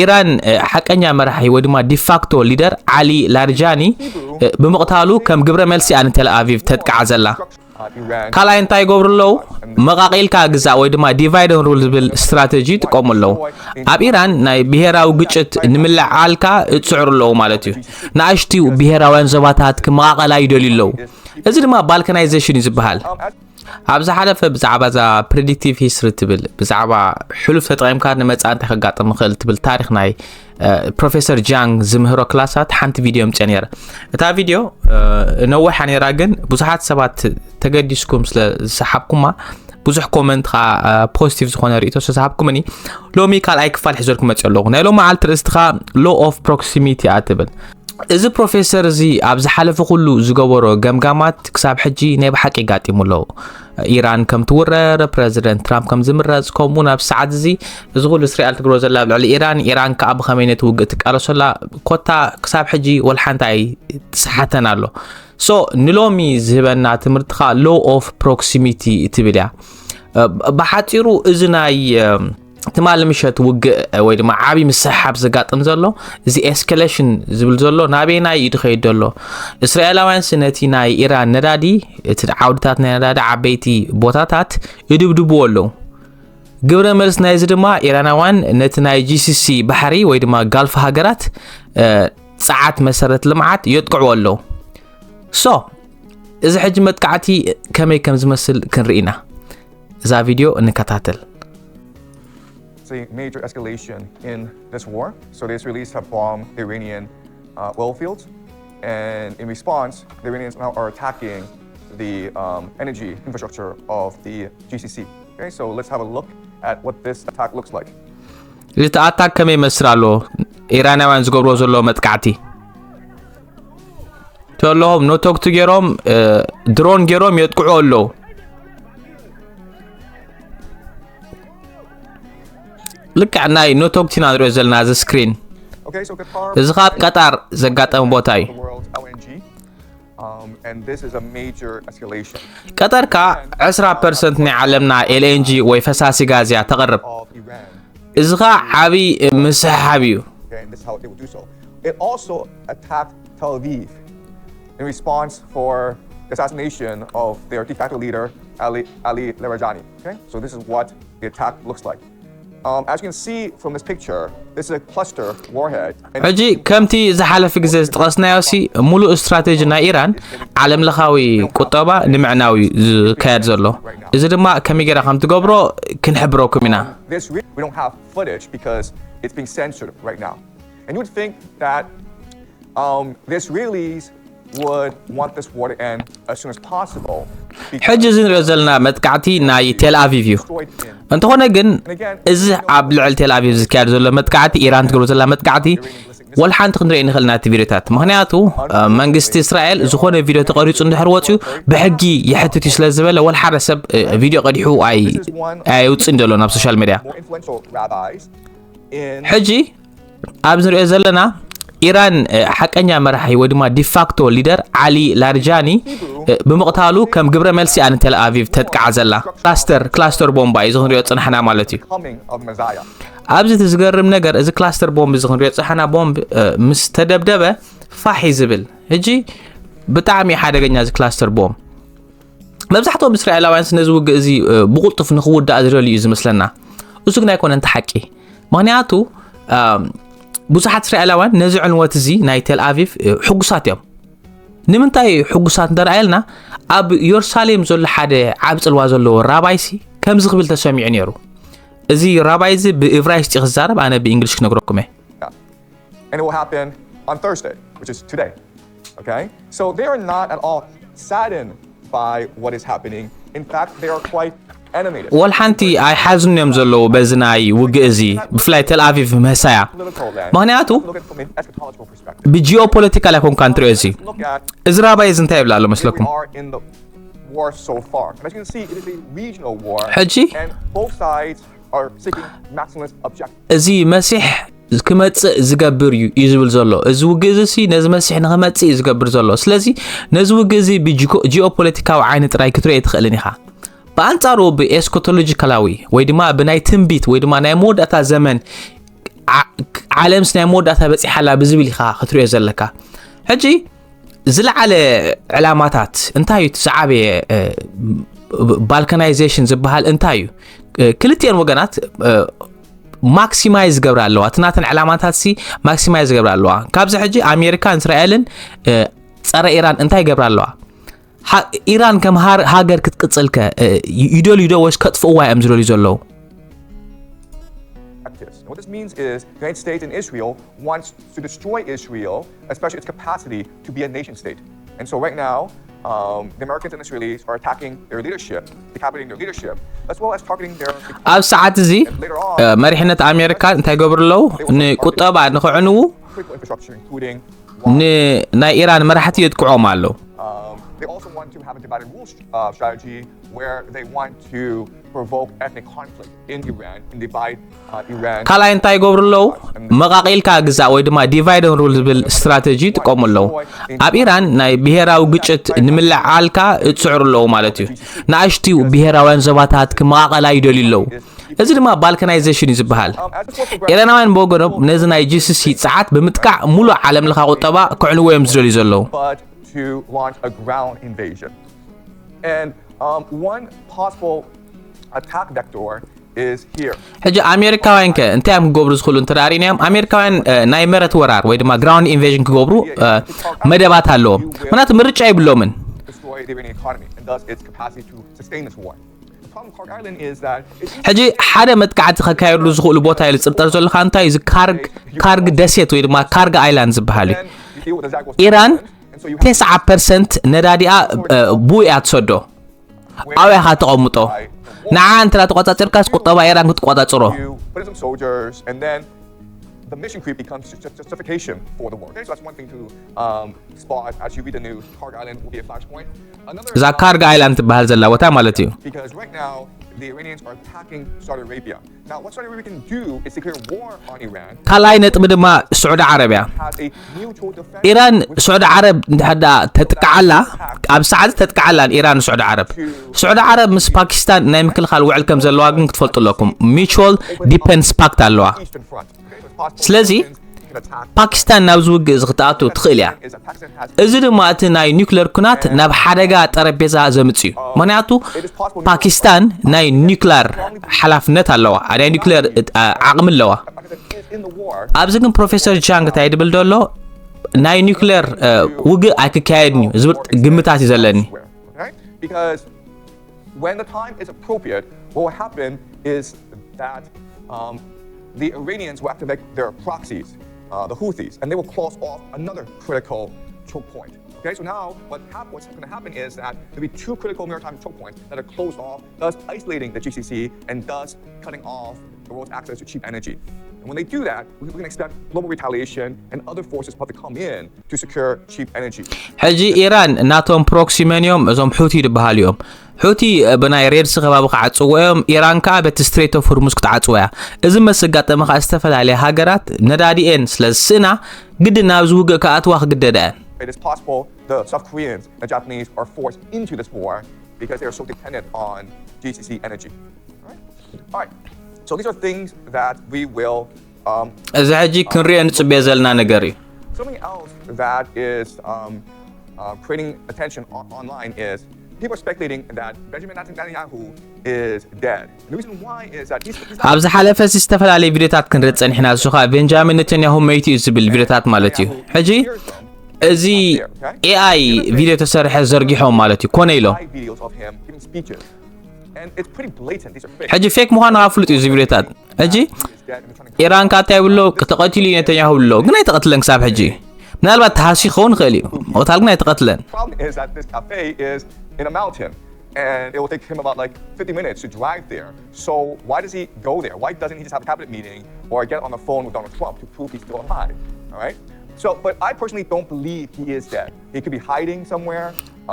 ኢራን ሓቀኛ መራሒ ወይ ድማ ዲፋክቶ ሊደር ዓሊ ላርጃኒ ብምቕታሉ ከም ግብረ መልሲ እያ ንቴል ኣቪቭ ተጥቅዓ ዘላ። ካልኣይ እንታይ ይገብሩ ኣለዉ? መቓቒልካ ግዛእ ወይ ድማ ዲቫይድ ን ሩል ዝብል ስትራተጂ ይጥቀሙ ኣለዉ። ኣብ ኢራን ናይ ብሄራዊ ግጭት ንምልዕዓልካ እፅዕሩ ኣለዉ ማለት እዩ። ንኣሽትዩ ብሄራውያን ዞባታት ክመቓቐላ ይደልዩ ኣለዉ። እዚ ድማ ባልካናይዜሽን እዩ ዝበሃል። ኣብ ዝሓለፈ ብዛዕባ እዛ ፕሪዲክቲቭ ሂስትሪ ትብል ብዛዕባ ሕሉፍ ተጠቒምካ ንመጻኢ እንታይ ከጋጥም ይኽእል ትብል ታሪኽ ናይ ፕሮፌሰር ጃንግ ዝምህሮ ክላሳት ሓንቲ ቪድዮ ምጽአ ነይረ። እታ ቪድዮ ነዊሓ ነይራ፣ ግን ብዙሓት ሰባት ተገዲስኩም ስለ ዝሰሓብኩማ ብዙሕ ኮመንት ከዓ ፖዚቲቭ ዝኾነ ርእቶ ስለዝሃብኩምኒ ሎሚ ካልኣይ ክፋል ሒዘልኩም መፅእ ኣለኹ። ናይ ሎም መዓልቲ ርእስቲ ከዓ ሎ ኦፍ ፕሮክሲሚቲ እያ ትብል። እዚ ፕሮፌሰር እዚ ኣብ ዝሓለፈ ኩሉ ዝገበሮ ገምጋማት ክሳብ ሕጂ ናይ ብሓቂ ጋጢሙ ኣሎ። ኢራን ከም ትውረር፣ ፕረዚደንት ትራምፕ ከም ዝምረጽ፣ ከምኡ ናብ ሰዓት እዚ እዚ ኩሉ እስራኤል ትግሮ ዘላ ኣብ ልዕሊ ኢራን፣ ኢራን ከኣ ብኸመይ ነቲ ውግእ ትቃለሶ ኣላ፣ ኮታ ክሳብ ሕጂ ወላ ሓንቲ ኣይተሰሓተን ኣሎ። ሶ ንሎሚ ዝህበና ትምህርቲ ከኣ ሎ ኦፍ ፕሮክሲሚቲ ትብል እያ። ብሓጺሩ እዚ ናይ ትማሊ ምሸት ውግእ ወይ ድማ ዓብዪ ምስሕሓብ ዘጋጥም ዘሎ እዚ ኤስካሌሽን ዝብል ዘሎ ናበይናይ እዩ ዝኸይድ ዘሎ? እስራኤላውያንስ ነቲ ናይ ኢራን ነዳዲ እቲ ዓውድታት ናይ ነዳዲ ዓበይቲ ቦታታት ይድብድብዎ ኣለዉ። ግብረ መልስ ናይዚ ድማ ኢራናውያን ነቲ ናይ ጂሲሲ ባሕሪ ወይ ድማ ጋልፍ ሃገራት እ፣ ጸዓት መሰረት ልምዓት የጥቅዕዎ ኣለዉ። ሶ እዚ ሕጂ መጥቃዕቲ ከመይ ከም ዝመስል ክንርኢ ኢና። እዛ ቪድዮ እንከታተል። It's a major escalation in this war. So the Israelis have bombed the Iranian uh, oil fields. And in response, the Iranians now are attacking the um, energy infrastructure of the G C C. Okay, so let's have a look at what this attack looks like. እቲ ኣታክ ከመይ ይመስል ኣሎ? ኢራናውያን ዝገብርዎ ዘለዉ መጥቃዕቲ ተለኹም ኖቶክቲ ገይሮም ድሮን ገይሮም የጥቅዑ ኣለዉ። ልክዕ ናይ ኖቶክቲና ንሪኦ ዘለና እዚ ስክሪን። Okay, so Qatar እዚ ካብ ቀጣር ዘጋጠመ ቦታ እዩ። the world L N G, um, and this is a major escalation ቀጠር ከኣ ዕስራ ፐርሰንት ናይ ዓለምና ኤልኤንጂ ወይ ፈሳሲ ጋዝ እያ ተቕርብ። of Iran. እዚ ኸኣ ዓብዪ ምስሕሓብ እዩ። Okay, and this is how it would do so. It also attacked Tel Aviv in response for the assassination of their de facto leader, Ali, Ali Larijani. Okay, so this is what the attack looks like. Um, as you can see from this picture, this is a cluster warhead. And ሕጂ ከምቲ ዝሓለፈ ግዜ ዝጠቐስናዮ ሲ ሙሉእ ስትራቴጂ ናይ ኢራን ዓለም ለኻዊ ቁጠባ ንምዕናው እዩ ዝካየድ ዘሎ። እዚ ድማ ከመይ ጌራ ከም ትገብሮ ክንሕብረኩም ኢና። This re- we don't have footage because it's being censored right now. And you would think that um, the Israelis would want this war to end as soon as possible. ሕጂ እዚ ንሪኦ ዘለና መጥቃዕቲ ናይ ቴል ኣቪቭ እዩ። Destroyed in. እንተኾነ ግን እዚ ኣብ ልዕሊ ቴል ኣቪቭ ዝካየድ ዘሎ መጥቃዕቲ፣ ኢራን ትገብሮ ዘላ መጥቃዕቲ ወላ ሓንቲ ክንሪኦ ንኽእል ናቲ ቪድዮታት። ምኽንያቱ መንግስቲ እስራኤል ዝኾነ ቪድዮ ተቐሪፁ እንድሕር ወፅዩ ብሕጊ ይሕትት እዩ ስለ ዝበለ ወላ ሓደ ሰብ ቪድዮ ቀዲሑ ኣይ- ኣየውፅእን ዘሎ ናብ ሶሻል ሚድያ። More influential rabbis in ሕጂ ኣብዚ ንሪኦ ዘለና ኢራን ሓቀኛ መራሒ ወይ ድማ ዲፋክቶ ሊደር ዓሊ ላርጃኒ ብምቕታሉ ከም ግብረ መልሲ እያ ንቴል ኣቪቭ ተጥቅዓ ዘላ። ክላስተር ክላስተር ቦምባ እዩ እዚ ክንሪኦ ዝፅናሕና ማለት እዩ። coming of Messiah. ኣብዚ እቲ ዝገርም ነገር እዚ ክላስተር ቦምብ እዚ ክንሪኦ ዝፅናሕና ቦምብ ምስ ተደብደበ ፋሕ እዩ ዝብል። ሕጂ ብጣዕሚ ሓደገኛ እዚ ክላስተር ቦምብ። መብዛሕትኦም እስራኤላውያን ነዚ ውግእ እዚ ብቕልጡፍ ንኽውዳእ ዝደልዩ እዩ ዝመስለና። እሱ ግን ኣይኮነን እቲ ሓቂ። ምኽንያቱ ብዙሓት እስራኤላውያን ነዚ ዕንወት እዚ ናይ ቴል ኣቪቭ ሕጉሳት እዮም። ንምንታይ ሕጉሳት እንተረኣየልና ኣብ የሩሳሌም ዘሎ ሓደ ዓብ ፅልዋ ዘለዎ ራባይሲ ከምዚ ክብል ተሰሚዑ ነይሩ። እዚ ራባይ እዚ ብእብራይስጢ ክዛረብ ኣነ ብእንግሊሽ ክነግረኩም እየ። And it will happen on Thursday, which is today. Okay? So they are not at all saddened by what is happening. In fact, they are quite animated. ወላ ሓንቲ ኣይሓዝኑን እዮም ዘለዉ በዚ ናይ ውግእ እዚ ብፍላይ ቴል ኣቪቭ ምህሳያ። Political land. ምኽንያቱ Look at it from an eschatological perspective. ብጂኦፖለቲካል ኣይኮንካ እንትሪኦ እዚ Look at እዚ ራባይ እዚ እንታይ ይብል ኣሎ we መስለኩም? Are in the war so far. And as you can see, it is a regional war. ሕጂ And both sides are seeking maximalist objectives. እዚ መሲሕ ክመፅእ ዝገብር እዩ እዩ ዝብል ዘሎ። እዚ ውግእ እዚ ሲ ነዚ መሲሕ ንክመፅእ እዩ ዝገብር ዘሎ። ስለዚ ነዚ ውግእ እዚ ብጂኦፖለቲካዊ ዓይኒ ጥራይ ክትሪኦ ኣይትኽእልን ኢኻ። ብኣንፃሩ ብኤስኮቶሎጂካላዊ ወይ ድማ ብናይ ትንቢት ወይ ድማ ናይ መወዳእታ ዘመን ዓለምስ ናይ መወዳእታ በፂሓላ ብዝብል ኢኻ ክትሪኦ ዘለካ። ሕጂ ዝለዓለ ዕላማታት እንታይ እዩ? እቲ ዝዓበየ ባልካናይዜሽን ዝበሃል እንታይ እዩ? ክልቲኤን ወገናት ማክሲማይዝ ዝገብራ ኣለዋ። እቲ ናተን ዕላማታት ሲ ማክሲማይዝ ዝገብራ ኣለዋ። ካብዚ ሕጂ ኣሜሪካን እስራኤልን ጸረ ኢራን እንታይ ይገብራ ኣለዋ? ኢራን ከም ሃገር ክትቅጽልከ ይደልዩ ዶ ወይስ ከጥፍእዋ እዮም ዝደልዩ ዘለዉ? What this means is the United States and Israel wants to destroy Israel, especially its capacity to be a nation state. And so right now, um, the Americans and Israelis are attacking their leadership, decapitating their leadership, as well as targeting their ኣብ ሰዓት እዚ መሪሕነት ኣሜሪካ እንታይ ገብሩ ኣለዉ? ንቁጠባ ንክዕንዉ ናይ ኢራን መራሕቲ የጥቅዖም ኣለዉ። Um, they also want to have a divide and rule uh, strategy where they want to provoke ethnic conflict in Iran and divide uh, Iran. ካልኣይ እንታይ ይገብሩ ኣለዉ? መቃቂልካ ግዛእ ወይ ድማ ዲቫይድ ን ሩል ዝብል ስትራተጂ ይጥቀሙ ኣለዉ። ኣብ ኢራን ናይ ብሄራዊ ግጭት ንምልዓልካ ይፅዕሩ ኣለዉ ማለት እዩ። ንኣሽትዩ ብሄራውያን ዞባታት ክመቃቀላ ይደልዩ ኣለዉ። እዚ ድማ ባልካናይዜሽን እዩ ዝበሃል። ኢራናውያን ብወገኖም ነዚ ናይ ጂሲሲ ፀዓት ብምጥቃዕ ሙሉእ ዓለም ለኻ ቁጠባ ክዕንዎ እዮም ዝደልዩ ዘለዉ። to launch a ground invasion. And um, one possible attack vector is here. ሕጂ ኣሜሪካውያን ከ እንታይ እዮም ክገብሩ ዝኽእሉ እንተ ርኢናዮም? ኣሜሪካውያን ናይ መረት ወራር ወይ ድማ ግራውንድ ኢንቬዥን ክገብሩ መደባት ኣለዎም። ምክንያቱ ምርጫ ይብሎምን። Destroy the Iranian economy and thus its capacity to sustain this war. The problem with Karg Island is that it's ሕጂ ሓደ መጥቃዕቲ ከካየድሉ ዝኽእሉ ቦታ ኢሉ ዝጥርጠር ዘሎ ከ እንታይ እዩ? እዚ ካርግ ካርግ ደሴት ወይ ድማ ካርግ ኣይላንድ ዝበሃል እዩ። ኢራን ተስዓ ፐርሰንት ነዳዲኣ ብኡ እያ ትሰዶ። ኣብያ ኻ ተቐምጦ ንዓ እንተ ተቆጻጺርካስ ቁጠባ ኢራን ክትቆጻጽሮ። Put in some soldiers and then the mission creep becomes just justification for the war. Okay, so that's one thing to um, spot as you read the news. Karg Island will be a flashpoint. Another እዛ ካርግ ኣይላንድ ትበሃል ዘላ ቦታ ማለት እዩ። Because right now the Iranians are attacking Saudi Arabia. Now what Saudi Arabia can do is declare war on Iran. ካልኣይ ነጥቢ ድማ ስዑዲ ዓረብ እያ። Has a mutual defense. ኢራን ስዑዲ ዓረብ እንድሕር ደኣ ተጥቅዓላ ኣብ ሰዓት ተጥቅዓላ ኢራን ስዑዲ ዓረብ ስዑዲ ዓረብ ምስ ፓኪስታን ናይ ምክልኻል ውዕል ከም ዘለዋ ግን ክትፈልጡ ኣለኩም። ሚቹዋል ዲፐንስ ፓክት ኣለዋ። Eastern Front. Okay, so it's possible ስለዚ Iranians can attack. ፓኪስታን ናብዚ ውግእ እዚ ክትኣቱ ትኽእል እያ። Is a Pakistan has እዚ ድማ እቲ ናይ ኒውክለር ኩናት ናብ ሓደጋ ጠረጴዛ ዘምጽእ እዩ። ምክንያቱ ፓኪስታን ናይ ኒውክለር ሓላፍነት ኣለዋ፣ ናይ ኒውክለር ዓቕሚ ኣለዋ። ኣብዚ ግን ፕሮፌሰር ቻንግ እንታይ ድብል ደሎ ናይ ኒውክሌር ውግእ ኣይክካየድን እዩ ዝብል ግምታት እዩ ዘለኒ። Because when the time is appropriate, what will happen is that um, the Iranians will activate their proxies, uh, the Houthis, and they will close off another critical choke point. Okay, so now what hap- what's going to happen is that there'll be two critical maritime choke points that are closed off, thus isolating the G C C and thus cutting off the world's access to cheap energy. And when they do that, we can expect global retaliation and other forces will have to come in to secure cheap energy. ሕጂ ኢራን ናቶም ፕሮክሲ መን እዮም? እዞም ሑቲ ዝበሃሉ እዮም። ሑቲ ብናይ ሬድሲ ከባቢ ክዓፅዎ እዮም። ኢራን ከዓ በቲ ስትሬት ኦፍ ሁርሙዝ ክትዓፅዎ እያ። እዚ መስ ኣጋጠመ ከዓ ዝተፈላለያ ሃገራት ነዳዲኤን ስለ ዝስእና ግድን ናብዚ ውግእ ክኣትዋ ክግደዳ እየን። It is possible the South Koreans and Japanese are forced into this war because they are so dependent on G C C energy. All right. All right. So these are things that we will. Um, እዚ ሕጂ ክንሪኦ ንፅበዮ ዘለና ነገር እዩ። Something else that is um, uh, creating attention on- online is people are speculating that Benjamin Netanyahu is dead. And the reason why is that he's, he's not ኣብ ዝሓለፈ ሲ ዝተፈላለዩ ቪዲዮታት ክንርኢ ፀኒሕና። እሱ ከዓ ቤንጃሚን ነተንያሁ መይቱ እዩ ዝብል ቪዲዮታት ማለት እዩ። ሕጂ እዚ ኤኣይ ቪዲዮ ተሰርሐ ዘርጊሖም ማለት እዩ ኮነ ኢሎም። Videos of him giving speeches. And it's pretty blatant. These are fake. ሕጂ ፌክ ምዃኑ ኣፍሉጥ እዩ እዚ ቪዲዮታት። ሕጂ ኢራን ካታ ይብሎ ተቐቲሉ እዩ ነተንያሁ ብሎ ግን ኣይተቐትለን ክሳብ ሕጂ። ምናልባት ተሃሲ ክኸውን ይኽእል እዩ፣ ምቕታል ግን ኣይተቐትለን። Problem is that this cafe is in a mountain, and it will take him about like fifty minutes to drive there. So why does he go there? Why doesn't he just have a cabinet meeting or get on the phone with Donald Trump to prove he's still alive? All right. So, but I personally don't believe he is dead. He could be hiding somewhere,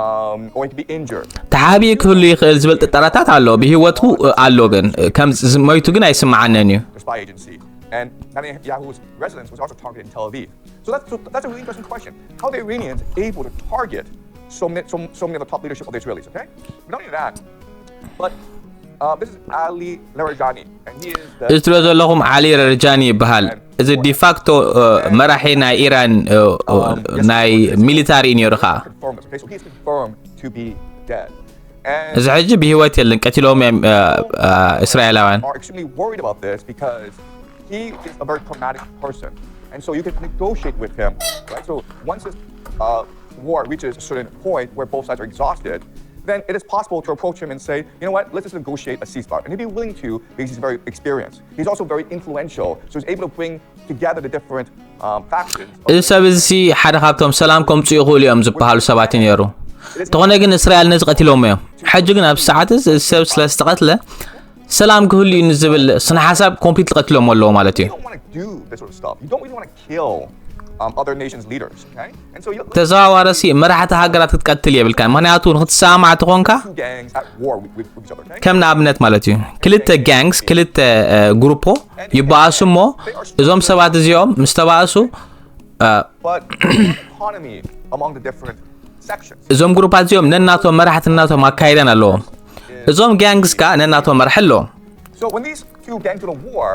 um, or he could be injured. ተሓቢኡ ክህሉ ይኽእል ዝብል ጥርጣረታት ኣሎ። ብህይወቱ ኣሎ ግን ከም ሞይቱ ግን ኣይስምዓንን እዩ። The spy agency. And Netanyahu's residence was also targeted in Tel Aviv. So that's, that's a really interesting question. How are the Iranians able to target so many, so, so many of the top leadership of the Israelis? Okay. But not only that, but uh, this is Ali Larijani, and he is the እዚ ትሪኦ ዘለኹም ዓሊ ረርጃኒ ይበሃል። እዚ ዲፋክቶ መራሒ ናይ ኢራን ናይ ሚሊታሪ እዩ ነይሩ ከዓ። እዚ ሕጂ ብህይወት የለን፣ ቀቲሎም እዮም እስራኤላውያን። He is a very pragmatic person, and so you can negotiate with him, right? So once this uh, war reaches a certain point where both sides are exhausted, then it is possible to approach him and say, you know what, let's just negotiate a ceasefire. And he'd be willing to because he's very experienced. He's also very influential, so he's able to bring together the different um, factions. እዚ ሰብ እዚ ሓደ ካብቶም ሰላም ከምፅኡ ይኽእሉ እዮም ዝበሃሉ ሰባት እዩ ነይሩ። እንተኾነ ግን እስራኤል ነዚ ቀቲሎም እዮም። ሕጂ ግን ኣብ ሰዓት እዚ ሰብ ስለ ዝተቐትለ ሰላም ክህሉ እዩ ዝብል ስነ ሓሳብ ኮምፕሊት ቀትሎም ኣለዎ ማለት እዩ። Kill um, other nations' leaders. Okay? And so you ተዘዋዋረሲ መራሕቲ ሃገራት ክትቀትል የብልካን። ምክንያቱ ንክትሰማማዕ ተኾንካ two gangs at war with, with, with each other. Okay? ከም ንኣብነት ማለት እዩ፣ ክልተ ጋንግስ ክልተ ግሩፖ ይበኣሱ እሞ እዞም ሰባት እዚኦም ምስ ተባእሱ But there's an economy among the different sections. እዞም ግሩፓት እዚኦም ነናቶም መራሕቲ ናቶም ኣካይደን ኣለዎም። እዞም ጋንግስ ከዓ ነናቶም መራሒ ኣለዎም። So when these two gangs go to war,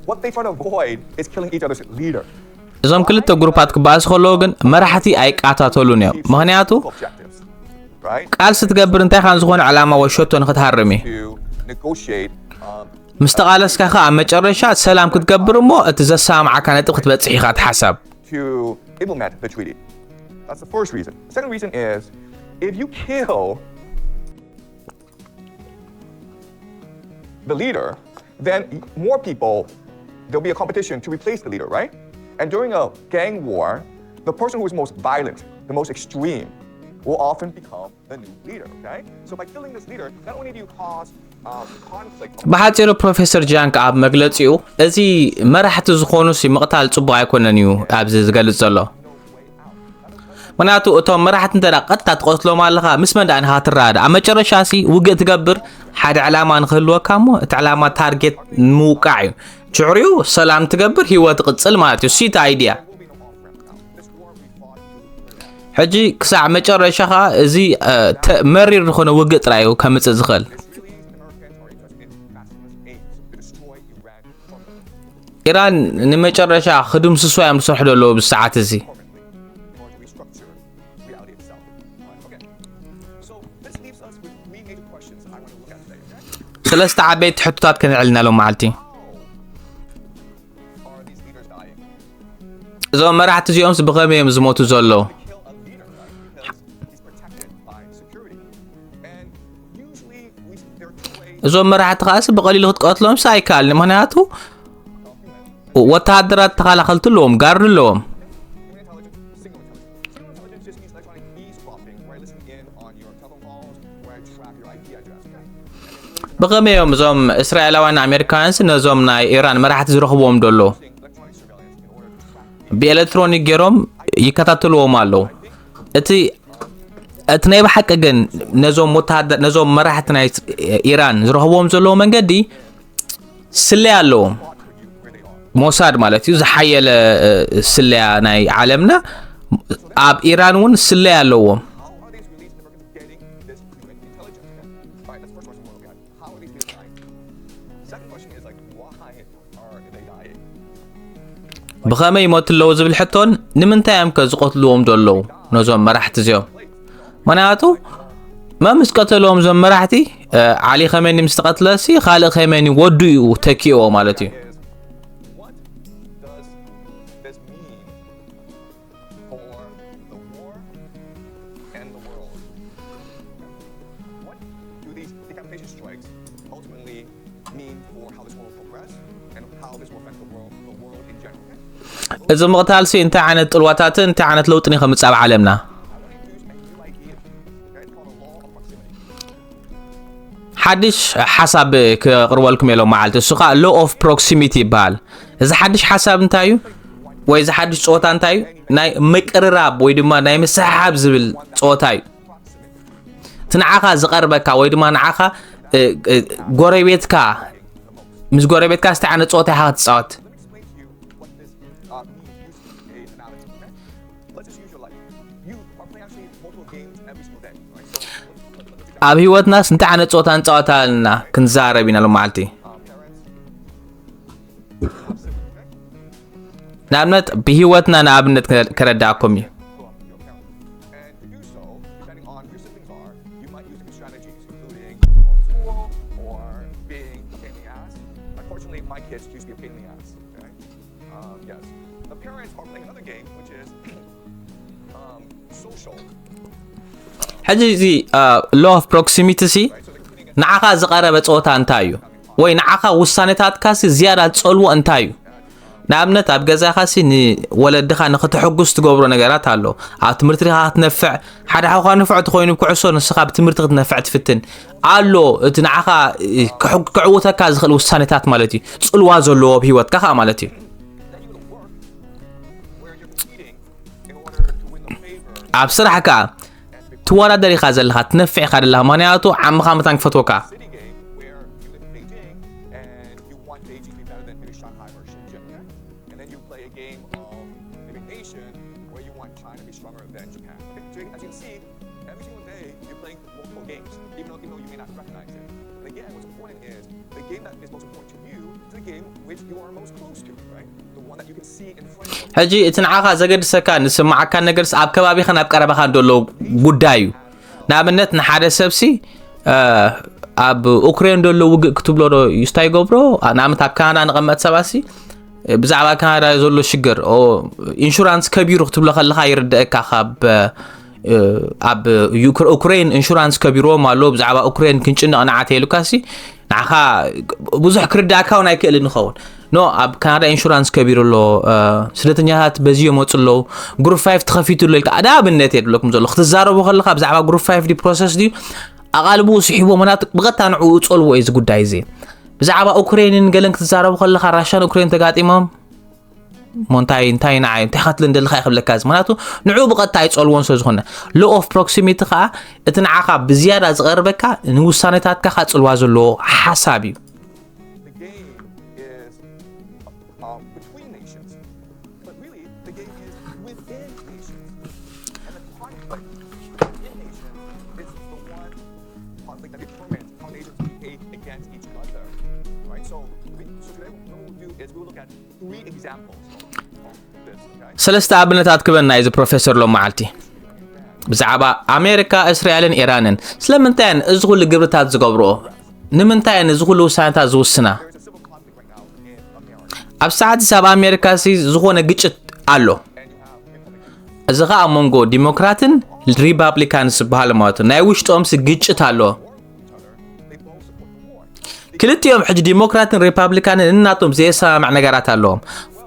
what they try to avoid is killing each other's leader. እዞም ክልተ ግሩፓት ክበኣሱ ከለዉ ግን መራሕቲ ኣይቃታተሉን እዮም። ምክንያቱ Objectives, right? ቃልሲ ትገብር እንታይ ካን ዝኾነ ዕላማ ወይ ሸቶ ንክትሃርም እዩ። To negotiate um, ምስ ተቓለስካ ከዓ ኣብ መጨረሻ ሰላም ክትገብር እሞ እቲ ዘሰማምዓካ ነጥብ ክትበፅሕ ኢኻ እቲ ሓሳብ። To implement the treaty. That's the first reason. The second reason is if you kill the leader, then more people, there'll be a competition to replace the leader, right? And during a gang war, the person who is most violent, the most extreme, will often become the new leader, okay? So by killing this leader, not only do you cause um, conflict among ብሓፂሩ ፕሮፌሰር ጃንክ ኣብ መግለፂኡ እዚ መራሕቲ ዝኾኑ ሲ ምቕታል ፅቡቕ ኣይኮነን እዩ ኣብዚ ዝገልፅ ዘሎ። ምክንያቱ እቶም መራሕቲ እንተ ደኣ ቀጥታ ትቐትሎም ኣለኻ ምስ መን ደኣ ንኻ ትረዳእ? ኣብ መጨረሻ ሲ ውግእ ትገብር ሓደ ዕላማ ንክህልወካ እሞ እቲ ዕላማ ታርጌት ንምውቃዕ እዩ። ሽዕሪኡ ሰላም ትገብር ህይወት ትቕፅል ማለት እዩ። ሲቲ ኣይድያ ሕጂ ክሳዕ መጨረሻ ከዓ እዚ መሪር ዝኾነ ውግእ ጥራይ እዩ ከምፅእ ዝኽእል። ኢራን ንመጨረሻ ክድምስሶ እዮም ዝሰርሑ ዘለዉ ብሰዓት እዚ። ሰለስተ ዓበይቲ ሕቶታት ከነዕልና ሎም መዓልቲ እዞም መራሕቲ እዚኦምስ ብኸመይ እዮም ዝሞቱ ዘለዉ? እዞም መራሕቲ ከዓስ ብቐሊሉ ክትቀትሎምስ ኣይከኣልን። ምክንያቱ ወተሃደራት ተኸላኸልቲ ኣለዎም፣ ጋርድ ኣለዎም። ብኸመይ እዮም እዞም እስራኤላውያን ኣሜሪካውያንስ ነዞም ናይ ኢራን መራሕቲ ዝረኽብዎም ደሎ? ብኤሌክትሮኒክ ገይሮም ይከታተልዎም ኣለዉ። እቲ እቲ ናይ ብሓቂ ግን ነዞም ወተሃደር ነዞም መራሕቲ ናይ ኢራን ዝረኽብዎም ዘለዉ መንገዲ ስለያ ኣለዎም። ሞሳድ ማለት እዩ ዝሓየለ ስለያ ናይ ዓለምና ኣብ ኢራን እውን ስለያ ኣለዎም። ብኸመይ ይሞቱ ኣለዉ ዝብል ሕቶን ንምንታይ እዮም ከ ዝቐትልዎም ዘለዉ ነዞም መራሕቲ እዚኦም? ምክንያቱ መምስ ቀተልዎም እዞም መራሕቲ ዓሊ ኸመኒ ምስ ተቐትለሲ ካልእ ኸመኒ ወዱ እዩ ተኪእዎ ማለት እዩ። እዚ ምቕታልሲ እንታይ ዓይነት ጥልዋታትን እንታይ ዓይነት ለውጥን እዩ ከምፅእ ኣብ ዓለምና? ሓድሽ ሓሳብ ክቕርበልኩም የሎም መዓልቲ እሱ ከዓ ሎ ኦፍ ፕሮክሲሚቲ ይበሃል። እዚ ሓድሽ ሓሳብ እንታይ እዩ ወይ እዚ ሓድሽ ፀወታ እንታይ እዩ? ናይ ምቅርራብ ወይ ድማ ናይ ምስሕሓብ ዝብል ፀወታ እዩ። እቲ ንዓኻ ዝቐርበካ ወይ ድማ ንዓኻ ጎረቤትካ ምስ ጎረቤትካ ዝተዓነ ፀወታ ኢኻ ክትፃወት። ኣብ ህይወትናስ እንታይ ዓይነት ፀወታ ንፃወት ኣለና ክንዛረብ ኢና ሎም መዓልቲ። ንኣብነት ብህይወትና ንኣብነት ከ- ከረዳእኩም እዩ። And to do so, depending on who your siblings are, you might use different strategies, including going to school or being a pain in the ass. Unfortunately, my kids choose to be a pain in the ass. Okay? Um, yes. The parents are playing another game, which is um, social. ሕጂ እዚ law of proximity ሲ ንዓኻ ዝቐረበ ፀወታ እንታይ እዩ? ወይ ንዓኻ ውሳኔታትካ ሲ ዝያዳ ዝፀልዎ እንታይ እዩ? ንኣብነት ኣብ ገዛኻ ሲ ንወለድኻ ንክትሕጉስ ትገብሮ ነገራት ኣሎ። ኣብ ትምህርቲ ዲኻ ክትነፍዕ፣ ሓደ ሓውኻ ንፉዕ ተኾይኑ ብኩዕሶ ንስኻ ብትምህርቲ ክትነፍዕ ትፍትን ኣሎ። እቲ ንዓኻ ክዕውተካ ዝኽእል ውሳኔታት ማለት እዩ። ፅልዋ ዘለዎ ኣብ ህይወትካ ከዓ ማለት እዩ። ኣብ ስራሕ ከዓ ትወዳደር ኢኻ ዘለኻ፣ ትነፍዕ ኢኻ ዘለኻ፣ ምኽንያቱ ዓምኻ መታን ክፈትወካ። City game where you live in Beijing and you want Beijing to be better than maybe Shanghai or Shenzhen. And then you play a game of maybe Asian where you want China to be stronger than Japan. Okay? So as you can see, every single day you're playing multiple games, even though, even though you may not recognize it. And again, what's important is the game that is most important to you is the game which you are most close to, right? The one that you can see in front of you. ሕጂ እቲ ንዓኻ ዘገድሰካ ንስማዓካ ነገርስ ኣብ ከባቢኻን ኣብ ቀረባኻን ዘሎ ጉዳይ እዩ። ንኣብነት ንሓደ ሰብሲ ኣብ ኡክሬን ዘሎ ውግእ ክትብሎ ዶ ይስታይ ገብሮ? ንኣብነት ኣብ ካናዳ ንቐመጥ ሰባሲ ብዛዕባ ካናዳ ዘሎ ሽግር ኢንሹራንስ ከቢሩ ክትብሎ ከለኻ ይርድአካ። ካብ ኣብ ዩክሬን ኢንሹራንስ ከቢርዎም ኣሎ፣ ብዛዕባ ኡክሬን ክንጭነቕ ንዓተ ኢሉካ ሲ ንዓኻ ብዙሕ ክርዳእካ እውን ኣይክእልን ይኸውን። ኖ ኣብ ካናዳ ኢንሹራንስ ከቢሩ ኣሎ፣ ስደተኛታት በዚ ይመፁ ኣለዉ፣ ግሩፕ ፋይቭ ተኸፊቱ ኣሎ ኢልካ ኣዳ ኣብነት የድለኩም ዘሎ ክትዛረቡ ከለኻ ብዛዕባ ግሩፕ ፋይቭ ዲ ፕሮሰስ ድዩ ኣቓልብኡ ስሒቦ ምናት ብቐጥታ ንዕኡ ጸልዎ እዩ እዚ ጉዳይ እዚ። ብዛዕባ ኡክሬንን ገለን ክትዛረቡ ከለኻ ራሻን ኡክሬን ተጋጢሞም ሞ እንታይ እንታይ ንዓይ እንታይ ክትብል እንደለካ ይኽብለካ እዚ ምክንያቱ ንዕኡ ብቐጥታ ኣይጸልዎን ስለ ዝኾነ law of proximity ከዓ እቲ ንዓኻ ብዝያዳ ዝቐርበካ ንውሳኔታትካ ከዓ ጽልዋ ዘለዎ ሓሳብ እዩ። The game is um, between nations, but really the game is within nations. And the conflict in nations is the one conflict that determines how nations behave against each other. Right? So, we, so today what we'll do is we'll look at three examples of this. Okay? ሰለስተ ኣብነታት ክበና እዩ እዚ ፕሮፌሰር ሎም መዓልቲ ብዛዕባ ኣሜሪካ እስራኤልን ኢራንን ስለምንታይ እየን እዚ ኩሉ ግብርታት ዝገብርኦ ንምንታይ እየን እዚ ኩሉ ውሳነታት ዝውስና ኣብ ሰዓት ኣብ ኣሜሪካ ሲ ዝኾነ ግጭት ኣሎ እዚ ኸዓ ኣብ መንጎ ዲሞክራትን ሪፓብሊካን ዝበሃል ማለት እዩ ናይ ውሽጦም ሲ ግጭት ኣሎ ክልቲኦም ሕጂ ዲሞክራትን ሪፓብሊካንን እናቶም ዘየሰማምዕ ነገራት ኣለዎም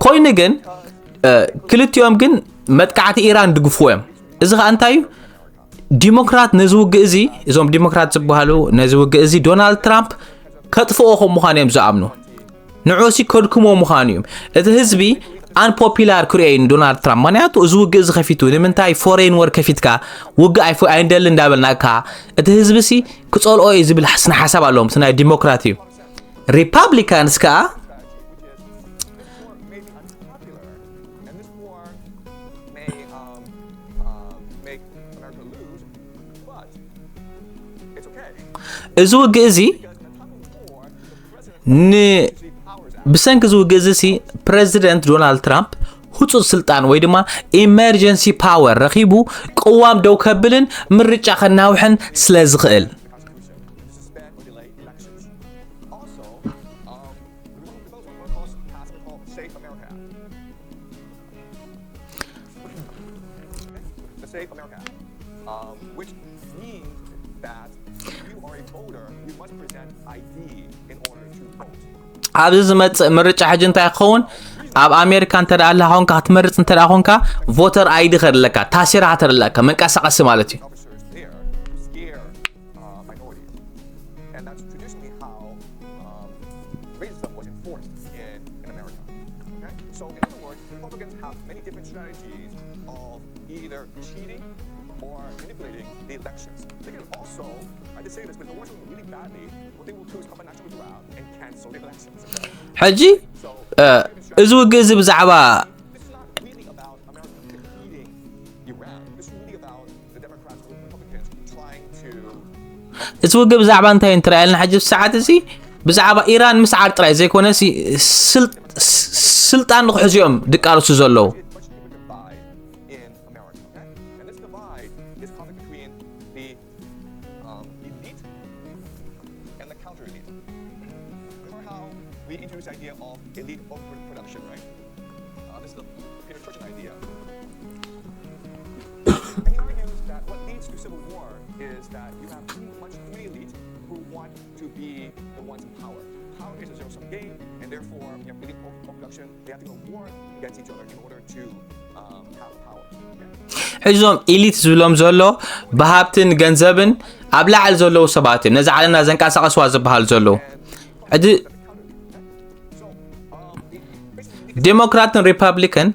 ኮይኑ ግን ክልቲኦም ግን መጥቃዕቲ ኢራን ድግፍዎ እዮም እዚ ኸዓ እንታይ እዩ ዲሞክራት ነዚ ውግእ እዚ እዞም ዲሞክራት ዝበሃሉ ነዚ ውግእ እዚ ዶናልድ ትራምፕ ከጥፍኦ ከም ምዃኑ እዮም ዝኣምኑ ንዑሲ ከድክሞ ምዃኑ እዩ እቲ ህዝቢ ኣንፖፒላር ክሪኦ እዩ ንዶናልድ ትራምፕ ምክንያቱ እዚ ውግእ እዚ ከፊቱ ንምንታይ ፎሬን ወር ከፊትካ ውግእ ኣይንደሊ እንዳበልናካ እቲ ህዝቢ ሲ ክፀልኦ እዩ ዝብል ስነ ሓሳብ ኣለዎም እቲ ናይ ዲሞክራት እዩ ሪፓብሊካንስ ከዓ And this war may um, um, make America lose, but it's okay. እዚ ውግእ እዚ ን ብሰንኪ እዚ ውግእ እዚ ሲ ፕሬዚደንት ዶናልድ ትራምፕ ህፁፅ ስልጣን ወይ ድማ ኢመርጀንሲ ፓወር ረኺቡ ቅዋም ደው ከብልን ምርጫ ከናውሕን ስለ ዝኽእል Suspend or delay elections. Also, um, we want to propose what calls pass what called Safe America Act. The Safe America Act, um, which means that if you are a voter, you must present I D in order to vote. ኣብዚ ዝመፅእ ምርጫ ሕጂ እንታይ ክኸውን ኣብ ኣሜሪካ እንተ ደኣ ኣለኻ ኮንካ ክትመርፅ እንተ ደኣ ኮንካ ቮተር ኣይዲ ከድለካ ታሴራ ከተደለካ መንቀሳቐሲ ማለት እዩ Officers there to scare uh, minorities. And that's traditionally how um, racism was enforced in, in America. Okay? So, in other words, Republicans have many different strategies of either cheating or manipulating the elections. They can also, I just say this, but if it works really badly, what they will do is come on national ground and cancel the elections. Okay? ሕጂ እዚ ውግእ እዚ ብዛዕባ This is not really about America defeating Iran. This is really about the Democrats or the Republicans trying to እቲ ውግእ ብዛዕባ እንታይ እንትረኣየልና ሕጂ ሰዓት እዚ ብዛዕባ ኢራን ምስዓር ጥራይ ዘይኮነ ሲ- ስል- ስ- ስልጣን ንክሕዙ እዮም ድቃለሱ ዘለዉ። Much deeper divide in America. Okay? And this divide is common between the um, elite and the counter elite. Remember how we introduced the idea of elite overproduction, right? Uh, this is a Peter Turchin idea. And he argues that what leads to civil war is that you have too much too many elite who want to be the ones in power. Power is a zero sum game, and therefore you have elite overproduction. They have to go war against each other in order to um, have power. ሕዞም ኢሊት ዝብሎም ዘሎ ብሃብትን ገንዘብን ኣብ ላዕሊ ዘለዉ ሰባት እዮም። ነዚ ዓለምና ዘንቀሳቐስዋ ዝበሃል ዘለዉ ሕዚ ዴሞክራትን ሪፐብሊካን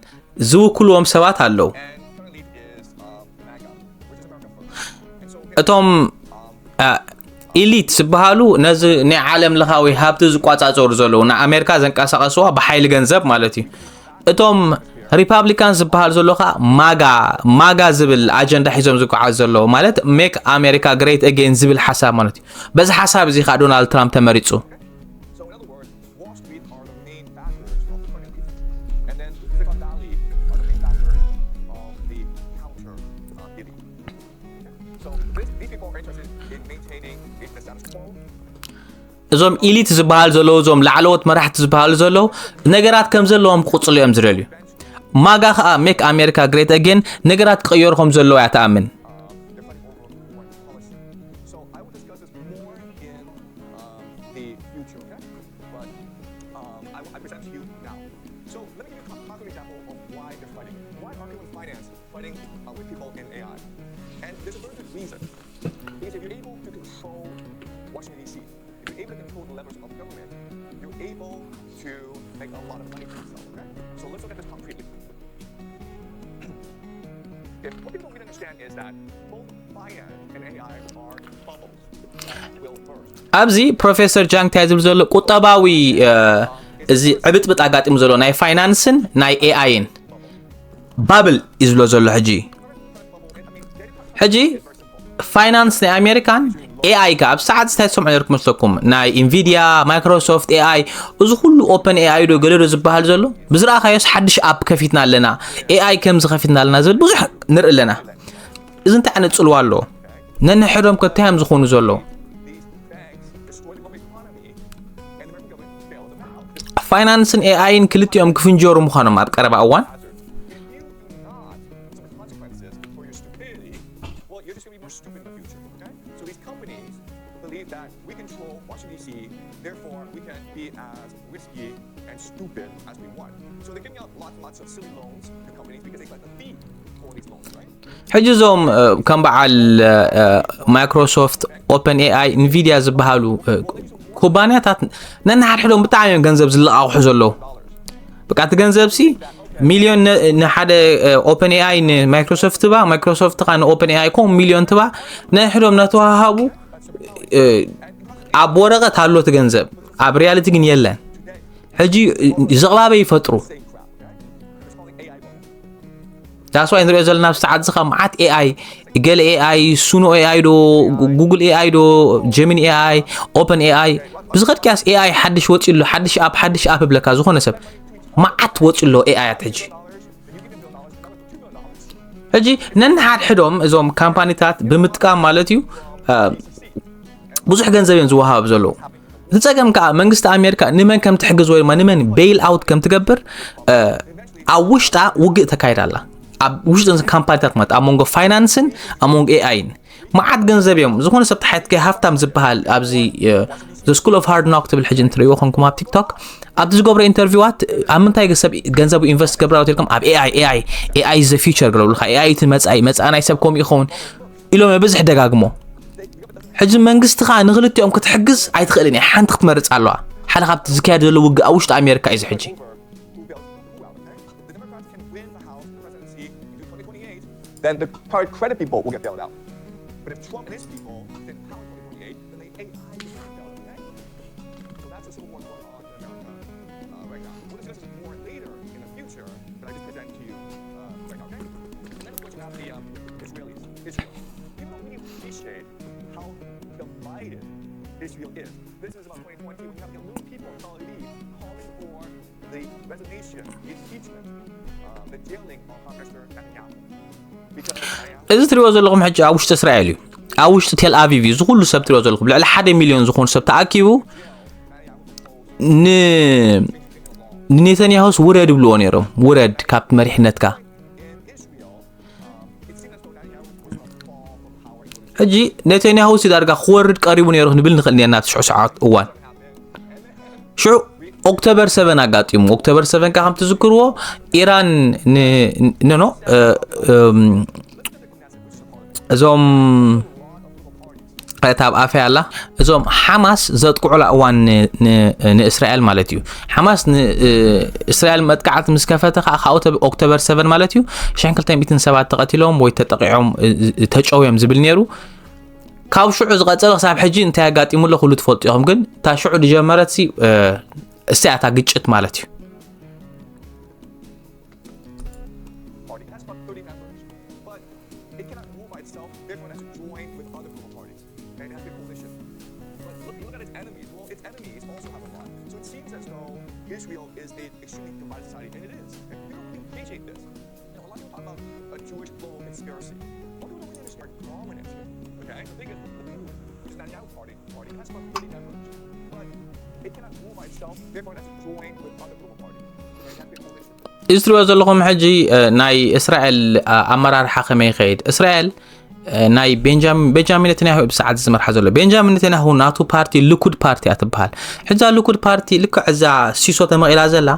ዝውክልዎም ሰባት ኣለዉ። And third elite is um, MAGA, which is America First. And so እቶም አ፣ ኢሊት ዝበሃሉ ነዚ ናይ ዓለም ለኻዊ ሃብቲ ዝቋጻጸሩ ዘለዉ ንኣሜሪካ ዘንቀሳቐስዋ ብሓይሊ ገንዘብ ማለት እዩ። እቶም ሪፓብሊካን ዝበሃል ዘሎ ከዓ ማጋ ማጋ ዝብል ኣጀንዳ ሒዞም ዝጓዓዝ ዘለዉ ማለት make America great again ዝብል ሓሳብ ማለት እዩ። በዚ ሓሳብ እዚ ከዓ ዶናልድ ትራምፕ ተመሪጹ። So in other words, Wall Street are the main factors of the front elite, and then Silicon Valley are the main factors of the counter uh, elite. So this, these people are interested in maintaining the status quo. እዞም ኢሊት ዝበሃል ዘለዉ እዞም ላዕለዎት መራሕቲ ዝበሃሉ ዘለዉ ነገራት ከም ዘለዎም ክቕፅሉ እዮም ዝደልዩ። ማጋ ከዓ make America great again ነገራት ክቕየሩ ከም ዘለዉ እያ ትኣምን። They're fighting over foreign policy. So I will discuss this more in um, the future, okay? But um, I, I present to you now. So let me give you a concrete example of why they're fighting. Why are people in finance fighting uh, with people in A I? And there's a very good reason. Because if you're able to control Washington, D C, if you're able to control the levers of government, you're able to make a lot of money for yourself, okay? So let's look at this concretely. Okay, what people don't really understand is that both finance and A I are bubbles that will burst. ኣብዚ ፕሮፌሰር ጃንግ እንታይ ዝብል ዘሎ ቁጠባዊ እ፣ እዚ ዕብጥብጥ ኣጋጢሙ ዘሎ ናይ ፋይናንስን ናይ ኤኣይን ባብል እዩ ዝብሎ ዘሎ ሕጂ። ሕጂ ፋይናንስ ናይ ኣሜሪካን ኤኣይ ከ ኣብ ሰዓት እንታይ ትሰምዑ ነርኩም መስለኩም? ናይ ኢንቪድያ፣ ማይክሮሶፍት ኤኣይ፣ እዚ ኩሉ ኦፐን ኤኣይ ዶ ገለ ዶ ዝበሃል ዘሎ ብዝረኣኻዮስ ሓድሽ ኣፕ ከፊትና ኣለና፣ ኤኣይ ከምዚ ከፊትና ኣለና ዝብል ብዙሕ ንርኢ ኣለና። እዚ እንታይ ዓይነት ፅልዋ ኣለዎ? ነንሕዶም ከ እንታይ እዮም ዝኾኑ ዘለዉ? ፋይናንስን ኤኣይን ክልቲኦም ክፍንጀሩ ምዃኖም ኣብ ቀረባ እዋን If you do not some consequences for your stupidity, well, you're just going to be more stupid in the future, okay? So these companies believe that we control Washington, D C, therefore we can be as risky and stupid as we want. So they're giving out lots and lots of silly loans to companies because they collect a fee for these loans, right? ሕጂ እዞም እ፣ ከም በዓል እ፣ ማይክሮሶፍት፣ ኦፐን ኤኣይ፣ ኢንቪድያ ዝበሃሉ እ፣ ኩባንያታት ነንሓድሕዶም ብጣዕሚ እዮም ገንዘብ ዝለቃቑሑ ዘለዉ። በቃ እቲ ገንዘብ ሲ ሚልዮን ነ- ንሓደ ኦፐን ኤኣይ ንማይክሮሶፍት ትባ ማይክሮሶፍት ካ ንኦፐን ኤኣይ ኮም ሚልዮን ትባ ነንሕዶም ናተዋሃቡ እ፣ ኣብ ወረቐት ኣሎ እቲ ገንዘብ ኣብ ሪያሊቲ ግን የለን። ሕጂ እ፣ ዝቕባበ ይፈጥሩ። That's why ንሪኦ ዘለና ኣብ ሰዓት ዝኻ መዓት ኤኣይ ገለ ኤኣይ ሱኖ ኤኣይ ዶ ጉግል ኤኣይ ዶ ጀሚኒ ኤኣይ ኦፐን ኤኣይ ብዝኸድክያስ ኤኣይ ሓድሽ ወፂ ኣሎ ሓድሽ ኣፕ ሓድሽ ኣፕ ብለካ ዝኾነ ሰብ መዓት ወፂ ኣሎ ኤኣያት ሕጂ ሕጂ ነንሓድሕዶም እዞም ካምፓኒታት ብምጥቃም ማለት እዩ እ፣ ብዙሕ ገንዘብ እዮም ዝወሃብ ዘለዉ እቲ ፀገም ከዓ መንግስቲ ኣሜሪካ ንመን ከም ትሕግዝ ወይ ድማ ንመን ቤይል ኣውት ከም ትገብር እ፣ ኣብ ውሽጣ ውግእ ተካይዳ ኣላ ኣብ ውሽጢ ካምፓኒታት ማለት ኣብ መንጎ ፋይናንስን ኣብ መንጎ ኤኣይን መዓት ገንዘብ እዮም ዝኾነ ሰብ ተሓትከ ሃፍታም ዝበሃል ኣብዚ እ፣ The School of Hard Knock ትብል ሕጂ እንትርእይዎ ኮንኩም ኣብ ቲክቶክ ኣብቲ ዝገብሮ ኢንተርቪዋት ኣብ ምንታይ ሰብ ገንዘቡ ኢንቨስት ገብራ ኢልኩም ኣብ ኤኣይ ኤኣይ ኤኣይ ዘ ፊቸር ገለብሉካ ኤኣይ እቲ መፃኢ መፃኢ ናይ ሰብ ከምኡ ይኸውን ኢሎም ብዝሕ ደጋግሞ ሕጂ መንግስቲ ከዓ ንክልቲኦም ክትሕግዝ ኣይትኽእልን እያ ሓንቲ ክትመርፅ ኣለዋ ሓደ ካብቲ ዝካየድ ዘሎ ውግእ ኣብ ውሽጢ ኣሜሪካ እዩ እዚ ሕጂ Who bailed who out, okay? The Democrats can win the House and the presidency in twenty twenty-eight, then the hard credit people will get bailed out. But if Trump and his people sit in power in twenty twenty-eight, then the A I will get bailed out, okay? So that's a civil war going on in America uh, right now. We'll discuss this more later in the future, but I just present to you uh, right now, okay? And then of course you have the um, Israelis, Israel. People don't really appreciate how divided Israel is. This is about twenty twenty when you have the little people in Tel Aviv calling for the resignation, the impeachment, uh, the jailing of Prime Minister Netanyahu. Because Netanyahu እዚ ትሪእዎ ዘለኹም ሕጂ ኣብ ውሽጢ እስራኤል እዩ። ኣብ ውሽጢ ቴል ኣቪቭ እዩ። ዝኹሉ ሰብ ትሪእዎ ዘለኹም ልዕሊ ሓደ ሚሊዮን ዝኾኑ ሰብ ተኣኪቡ ን ንኔታንያሁስ ውረድ ይብልዎ ነይሮም። ውረድ ካብ መሪሕነትካ። ሕጂ ኔታንያሁ ሲ ዳርጋ ክወርድ ቀሪቡ ነይሩ ክንብል ንኽእል ነርና። እቲ ሽዑ ሰዓት እዋን ሽዑ ኦክቶበር ሰቨን ኣጋጢሙ። ኦክቶበር ሰቨን ካ ከም ትዝክርዎ ኢራን ኖኖ እዞም እታ ኣብ ኣፈይ ኣላ እዞም ሓማስ ዘጥቅዑላ እዋን ንእስራኤል ማለት እዩ። ሓማስ እስራኤል መጥቃዕቲ ምስ ከፈተ ከዓ ካብ ኦክቶበር ሰቨን ማለት እዩ ሽሕን ክልተ ሚእትን ሰባት ተቐቲሎም ወይ ተጠቂዖም ተጨውዮም ዝብል ነይሩ። ካብ ሽዑ ዝቐፀለ ክሳብ ሕጂ እንታይ ኣጋጢሙ ኣሎ ኩሉ ትፈልጡ ኢኹም። ግን እታ ሽዑ ዝጀመረት ሲ እስትያታ ግጭት ማለት እዩ። Party has about thirty members, but it cannot rule by itself. Therefore, it has to join with other political parties. Okay, it has to be a coalition. But look, look at its enemies. Well, its enemies also have a lot. So it seems as though Israel is an extremely divided society, and it is. And people really appreciate this. You know, a lot of people talk about a Jewish global conspiracy. What people don't really understand are dominant. Okay, the thing is, the Netanyahu party, party has about thirty members, but it cannot rule by itself. Therefore, it has to join with other global parties. Okay, it has to be a coalition. እዚ ትሪእዎ ዘለኹም ሕጂ ናይ እስራኤል ኣመራርሓ ከመይ ይኸይድ? እስራኤል ናይ ቤንጃሚን ቤንጃሚን ነተንያሁ ብሰዓት ዝመርሓ ዘሎ ቤንጃሚን ነተንያሁ ናቱ ፓርቲ ልኩድ ፓርቲ እያ ትበሃል። ሕዛ ልኩድ ፓርቲ ልክዕ እዛ ሲሶ ተመቒላ ዘላ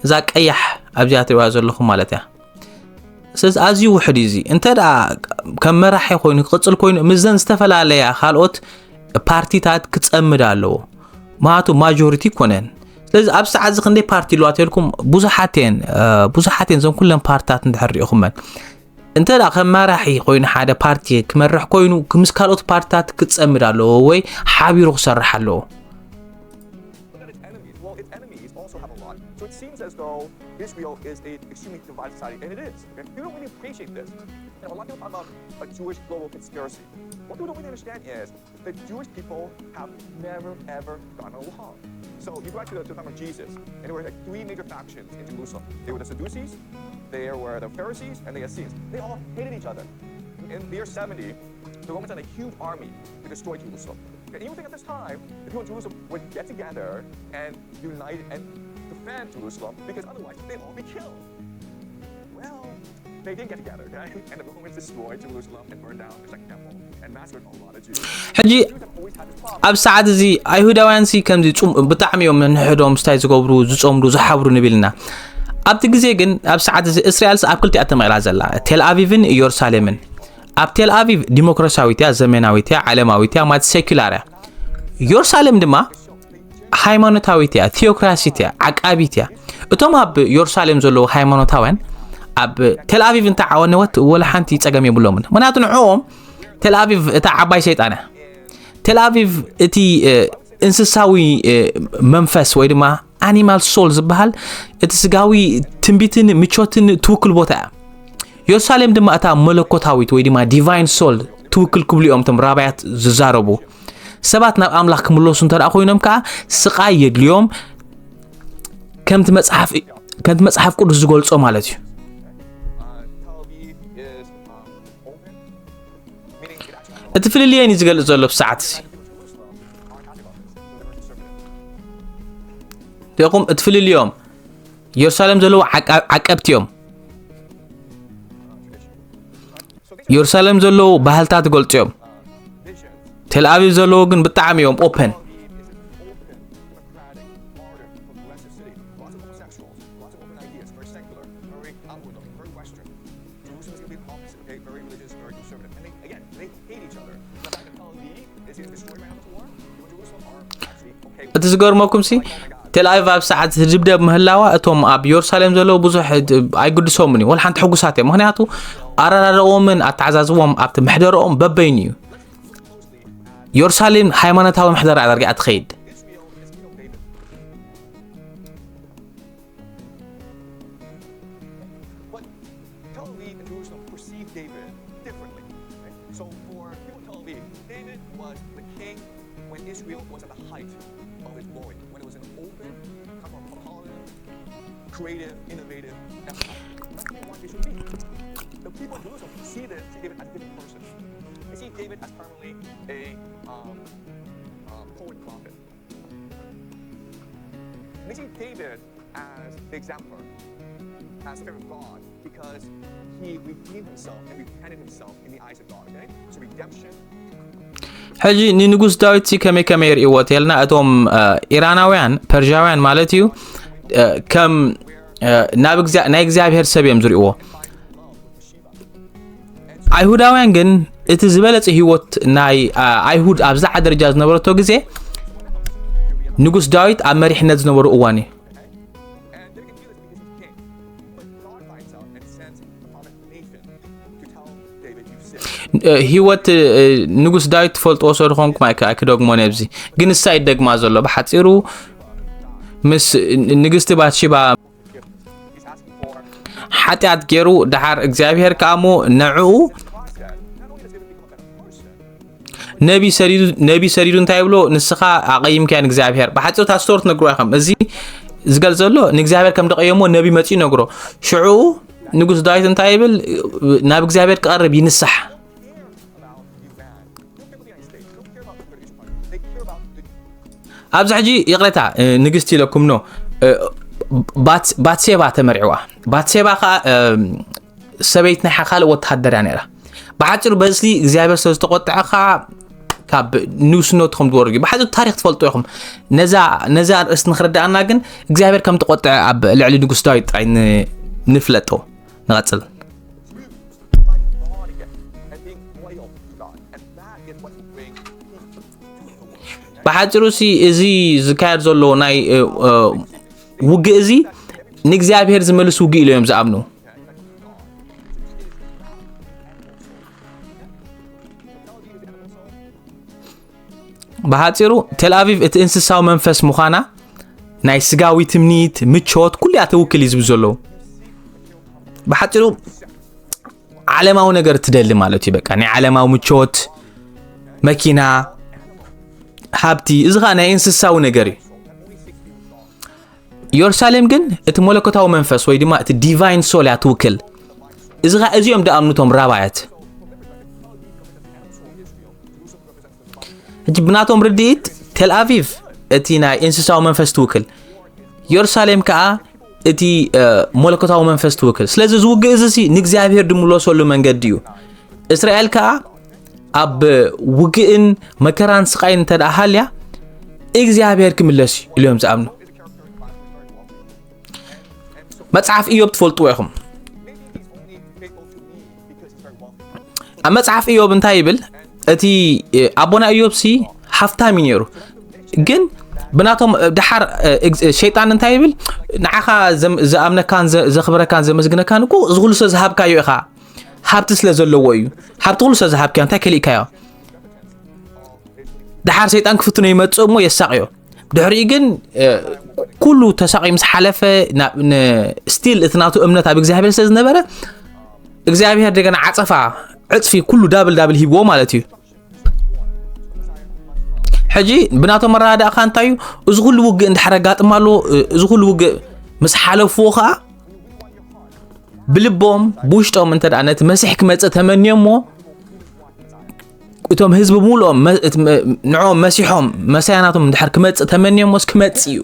እዛ ቀያሕ ኣብዚኣ ትሪእዋ ዘለኹም ማለት እያ። ስለዚ ኣዝዩ ውሕድ እዩ። እዚ እንተ ደኣ ከም መራሒ ኮይኑ ክቕጽል ኮይኑ ምስዘን ዝተፈላለያ ካልኦት ፓርቲታት ክጸምድ ኣለዎ። ምክንያቱ ማጆሪቲ ይኮነን። ስለዚ ኣብ ሰዓት እዚ ክንደይ ፓርቲ ኣለዋ ተልኩም ብዙሓት እየን ብዙሓት እየን። እዞም ኩለን ፓርቲታት እንድሕር ሪኢኹመን እንተ ደኣ ከም መራሒ ኮይኑ ሓደ ፓርቲ ክመርሕ ኮይኑ ምስ ካልኦት ፓርቲታት ክጸምድ ኣለዎ ወይ ሓቢሩ ክሰርሕ ኣለዎ። Look at its enemies. Well, its enemies also have a lot. So it seems as though Israel is an extremely divided society, and it is. Okay? People don't really appreciate this. You know, a lot of people talk about a Jewish global conspiracy. What people don't really understand is the Jewish people have never, ever gotten along. So you go back to the, to the time of Jesus, and there were like three major factions in Jerusalem. There were the Sadducees, there were the Pharisees, and the Essenes. They all hated each other. In the year seventy, the Romans had a huge army to destroy Jerusalem. Okay, you would think at this time, the people in Jerusalem would get together and unite and defend Jerusalem because otherwise they'd all be killed. Well, they didn't get together, okay? And the Romans destroyed Jerusalem and burned down the second temple and massacred a lot of Jews. ሕጂ Jews have always had this problem. ኣብ ሰዓት እዚ ኣይሁዳውያን ሲ ከምዚ ጽም ብጣዕሚ እዮም ንሕዶም ስታይ ዝገብሩ ዝጸምዱ ዝሓብሩ ንብል ኢና። ኣብቲ ግዜ ግን ኣብ ሰዓት እዚ እስራኤል ኣብ ክልቲኣ ተመቒላ ዘላ ቴል ኣቪቭን ኢየሩሳሌምን። ኣብ ቴል ኣቪቭ ዲሞክራሲያዊት እያ፣ ዘመናዊት እያ፣ ዓለማዊት እያ ማለት ሴኩላር እያ። ኢየሩሳሌም ድማ ሃይማኖታዊት እያ፣ ቴኦክራሲት እያ፣ ዓቃቢት እያ። እቶም ኣብ ኢየሩሳሌም ዘለዉ ሃይማኖታውያን ኣብ ቴል ኣቪቭ እንተ ዓወነወት ወላ ሓንቲ ጸገም የብሎምን። ምክንያቱ ንዕኦም ቴል ኣቪቭ እታ ዓባይ ሰይጣን እያ። ቴል ኣቪቭ እቲ እንስሳዊ መንፈስ ወይ ድማ ኣኒማል ሶል ዝበሃል እቲ ስጋዊ ትንቢትን ምቾትን ትውክል ቦታ እያ። ኢየሩሳሌም ድማ እታ መለኮታዊት ወይ ድማ ዲቫይን ሶል ትውክል ክብሉ እዮም እቶም ራባያት ዝዛረቡ። ሰባት ናብ ኣምላኽ ክምለሱ እንተ ደኣ ኮይኖም ከዓ ስቓይ የድልዮም። ከምቲ መጽሓፍ ከምቲ መጽሓፍ ቅዱስ ዝገልጾ ማለት እዩ። እቲ ፍልልየን እዩ ዝገልጽ ዘሎ ብሰዓት እዚ ሪኹም እቲ ፍልልዮም ኢየሩሳሌም ዘለዉ ዓቀብቲ እዮም። ኢየሩሳሌም ዘለዉ ባህልታት ይገልጹ እዮም። ቴል ኣቪቭ ዘለዉ ግን ብጣዕሚ እዮም ኦፐን። እቲ ዝገርመኩም ሲ ቴል ኣቪቭ ኣብ ሰዓት ዝድብደብ ምህላዋ እቶም ኣብ ኢየሩሳሌም ዘለዉ ብዙሕ ኣይግድሶምን እዩ። ወላ ሓንቲ ሕጉሳት እዮም። ምክንያቱ ኣረዳድኦምን ኣተዓዛዝቦም ኣብቲ ምሕደረኦም በበይኑ እዩ። ኢየሩሳሌም ሃይማኖታዊ ምሕደራ ኣድርጋ ትኸይድ። But Tel Aviv and Jerusalem perceived David differently. Right? So for people in Tel Aviv, David was the king when Israel was at the height of its glory, when it was an open, cosmopolitan, creative, innovative empire. That's what they want Israel to be. The people of Jerusalem see this, see David as a different person. They see David as primarily a um, uh, poet prophet. They see David as the exemplar, as the favorite of God, because he redeemed himself and repented himself in the eyes of God. Okay? So redemption. ሕጂ ንንጉስ ዳዊት ሲ ከመይ ከመይ ይርእዎ ተልና፣ እቶም ኢራናውያን፣ ፐርዣውያን ማለት እዩ፣ ከም ናብ ናይ እግዚኣብሔር ሰብ እዮም ዝርእዎ። ኣይሁዳውያን ግን እቲ ዝበለጸ ህይወት ናይ ኣይሁድ ኣብ ዝለዓለ ደረጃ ዝነበረቶ ግዜ ንጉስ ዳዊት ኣብ መሪሕነት ዝነበሩ እዋን እዩ። ህይወት ንጉስ ዳዊት ትፈልጥዎ ሰው ዝኾንኩም ኣይክደግሞን ኣብዚ፣ ግን እሳ ይደግማ ዘሎ። ብሓፂሩ ምስ ንግስቲ ባትሺባ ሓጢኣት ገይሩ፣ ድሓር እግዚኣብሔር ከኣ እሞ ንዕኡ ነቢ ሰዲዱ እንታይ ይብሎ? ንስኻ ኣቐይምካያ ንእግዚኣብሔር። ብሓፂሩ እታ ስቶሪ ትነግርዋ ኢኹም። እዚ ዝገልፅ ዘሎ ንእግዚኣብሔር ከም ደቐየሞ ነቢ መፂኡ ይነግሮ። ሽዑ ንጉስ ዳዊት እንታይ ይብል? ናብ እግዚኣብሔር ክቐርብ ይንሳሕ። ኣብዚ ሕጂ ይቕሬታ ንግስቲ ኢለኩም ኖ ባትሴባ ተመርዕዋ። ባትሴባ ከዓ ሰበይት ናይ ካልእ ወተሃደር እያ ነይራ። ብሓፂሩ በዚ እግዚኣብሔር ስለ ዝተቆጥዐ ከዓ ካብ ንጉስነቱ ከም ዝወርድ እዩ። ብሓፂሩ ታሪክ ትፈልጡ ኢኹም። ነዛ ነዛ ኣርእስቲ ንክረዳእና ግን እግዚኣብሔር ከም ተቆጥዐ ኣብ ልዕሊ ንጉስ ዳዊት ጥራይ ንፍለጦ። ንቐፅል። ብሓፂሩ ሲ እዚ ዝካየድ ዘሎ ናይ ውግእ እዚ ንእግዚኣብሔር ዝመልስ ውግእ ኢሉ እዮም ዝኣምኑ። ብሓፂሩ ቴልኣቪቭ እቲ እንስሳዊ መንፈስ ምዃና ናይ ስጋዊ ትምኒት፣ ምቾት ኩሉ እያ ተውክል እዩ ዝብል ዘለዉ። ብሓፂሩ ዓለማዊ ነገር ትደሊ ማለት እዩ። በቃ ናይ ዓለማዊ ምቾት፣ መኪና፣ ሃብቲ፣ እዚ ከዓ ናይ እንስሳዊ ነገር እዩ። ኢየሩሳሌም ግን እቲ መለኮታዊ መንፈስ ወይ ድማ እቲ ዲቫይን ሶል እያ ትውክል። እዚ ከዓ እዚኦም ደኣምኑቶም ራባያት። ሕጂ ብናቶም ርድኢት ቴልኣቪቭ እቲ ናይ እንስሳዊ መንፈስ ትውክል፣ ኢየሩሳሌም ከዓ እቲ መለኮታዊ መንፈስ ትውክል። ስለዚ ዝውግእ እዚ ሲ ንእግዚኣብሔር ድምለሰሉ መንገዲ እዩ። እስራኤል ከዓ ኣብ ውግእን መከራን ስቃይን እንተ ደኣ ሃልያ እግዚኣብሔር ክምለስ እዩ ኢሎም ዝኣምኑ። መጽሓፍ ኢዮብ ትፈልጥዎ ኢኹም። ኣብ መጽሓፍ ኢዮብ እንታይ ይብል? እቲ ኣቦና ኢዮብ ሲ ሃፍታም እዩ ነይሩ፣ ግን ብናቶም ድሓር ሸይጣን እንታይ ይብል? ንዓኻ ዝኣምነካን ዘኽብረካን ዘመስግነካን እኮ እዚ ኩሉ ስለ ዝሃብካዮ ኢኻ። ሃብቲ ስለ ዘለዎ እዩ። ሃብቲ ኩሉ ስለ ዝሃብካዮ እንታይ ከሊእካዮ? ድሓር ሰይጣን ክፍትኖ ይመጽእ እሞ የሳቕዮ። ድሕሪኡ ግን ኩሉ ተሳቒ ምስ ሓለፈ ስቲል እቲ ናቱ እምነት ኣብ እግዚኣብሔር ስለ ዝነበረ እግዚኣብሔር ደገና ዓጸፋ ዕጽፊ ኩሉ ዳብል ዳብል ሂብዎ ማለት እዩ። ሕጂ ብናቶም መረዳዳእካ እንታይ እዩ? እዚ ኩሉ ውግእ እንድሕር ኣጋጥም ኣሎ፣ እዚ ኩሉ ውግእ ምስ ሓለፍዎ ከዓ ብልቦም ብውሽጦም እንተ ደኣ ነቲ መሲሕ ክመጽእ ተመንዮሞ እቶም ህዝቢ ብምሉኦም ንዕኦም መሲሖም መሳያናቶም እንድሕር ክመጽእ ተመንዮሞስ ክመጽእ እዩ።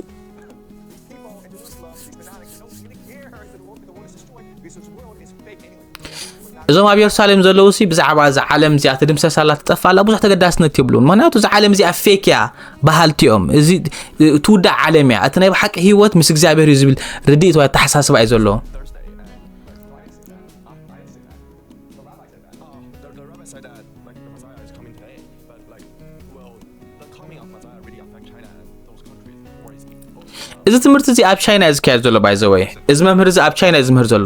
እዞም ኣብ የሩሳሌም ዘለዉ ሲ ብዛዕባ እዛ ዓለም እዚኣ ትድምሰስ ኣላ ትጠፍእ ኣላ ብዙሕ ተገዳስነት የብሉን። ምክንያቱ እዛ ዓለም እዚኣ ፌክ እያ በሃልቲ እዮም። እዚ ትውዳእ ዓለም እያ። እቲ ናይ ብሓቂ ህይወት ምስ እግዚኣብሔር እዩ ዝብል ርድኢት ወይ ኣተሓሳስባ እዩ ዘለዎም። እዚ ትምህርቲ እዚ ኣብ ቻይና እዩ ዝካየድ ዘሎ። ባይዘወይ እዚ መምህር እዚ ኣብ ቻይና እዩ ዝምህር ዘሎ።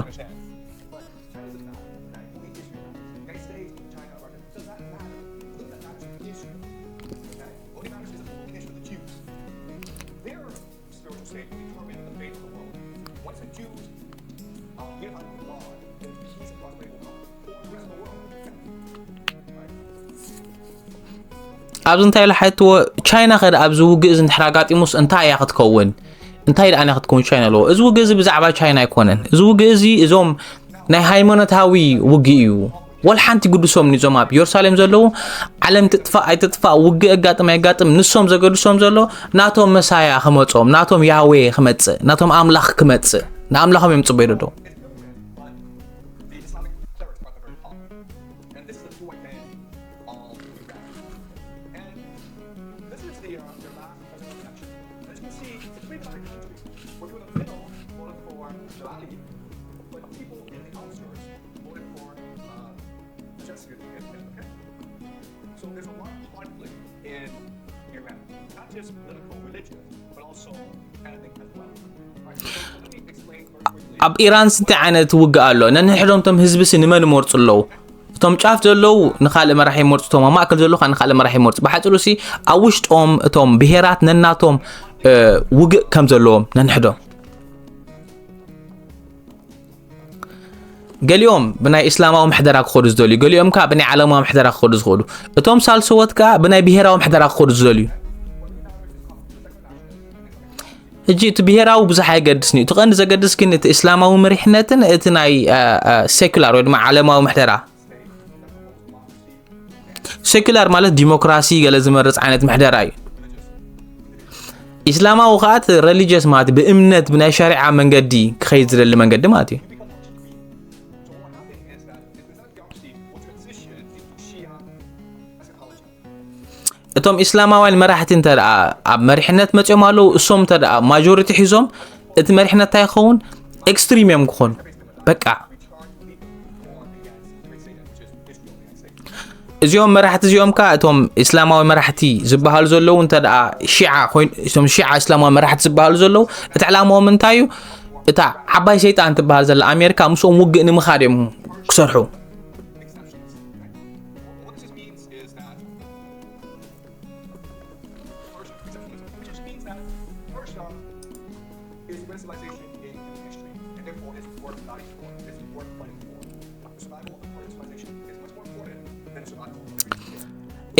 ኣብዚ እንታይ ኢሉ ሓትዎ? ቻይና ከ ደኣ ኣብዚ ውግእ እዚ እንድሕር ኣጋጢሙስ እንታይ እያ ክትከውን? እንታይ ደኣ እያ ክትከውን ቻይና ኣለዎ? እዚ ውግእ እዚ ብዛዕባ ቻይና ኣይኮነን። እዚ ውግእ እዚ እዞም ናይ ሃይማኖታዊ ውግእ እዩ። ወላ ሓንቲ ግድሶም ንዞም ኣብ የሩሳሌም ዘለዉ ዓለም ትጥፋእ ኣይትጥፋእ ውግእ ኣጋጥም ኣይጋጥም ንሶም ዘገድሶም ዘሎ ናቶም መሳያ ክመጾም ናቶም ያዌ ክመጽእ ናቶም ኣምላኽ ክመጽእ ንኣምላኾም እዮም ጽበዩ ደዶ ኣብ ኢራን ስንታይ ዓይነት ውግእ ኣሎ? ነንሕዶም እቶም ህዝቢ ሲ ንመን ይመርጹ ኣለዉ? እቶም ጫፍ ዘለዉ ንኻልእ መራሒ ይመርጹ፣ እቶም ኣብ ማእከል ዘለዉ ኸኣ ንኻልእ መራሒ ይመርጹ። ብሓጺሩ ሲ ኣብ ውሽጦም እቶም ብሄራት ነናቶም ውግእ ከም ዘለዎም ነንሕዶም ገሊኦም ብናይ እስላማዊ ምሕደራ ክኸዱ ዝደልዩ፣ ገሊኦም ከኣ ብናይ ዓለማዊ ምሕደራ ክኸዱ ዝኽእሉ፣ እቶም ሳልሰዎት ከኣ ብናይ ብሄራዊ ምሕደራ ክኸዱ ዝደልዩ። ሕጂ እቲ ብሄራዊ ብዙሕ ኣይገድስን እዩ። እቲ ቀንዲ ዘገድስ ግን እቲ እስላማዊ መሪሕነትን እቲ ናይ ሰኩላር ወይ ድማ ዓለማዊ ምሕደራ። ሴኩላር ማለት ዲሞክራሲ ገለ ዝመርጽ ዓይነት ምሕደራ እዩ። ኢስላማዊ ከዓ እቲ ረሊጀስ ማለት ብእምነት ብናይ ሸሪዓ መንገዲ ክኸይድ ዝደሊ መንገዲ ማለት እዩ። እቶም ኢስላማውያን መራሕቲ እንተ ደኣ ኣብ መሪሕነት መፅኦም ኣለዉ እሶም እንተ ደኣ ማጆሪቲ ሒዞም እቲ መሪሕነት እንታይ ይኸውን? ኤክስትሪም እዮም ክኾኑ። በቃ እዚኦም መራሕቲ እዚኦም ከኣ እቶም እስላማዊ መራሕቲ ዝበሃሉ ዘለዉ እንተ ደኣ ሺዓ ኮይን እቶም ሺዓ እስላማዊ መራሕቲ ዝበሃሉ ዘለዉ እቲ ዕላማኦም እንታይ እዩ? እታ ዓባይ ሰይጣን ትበሃል ዘላ ኣሜሪካ ምስኦም ውግእ ንምኻድ እዮም ክሰርሑ።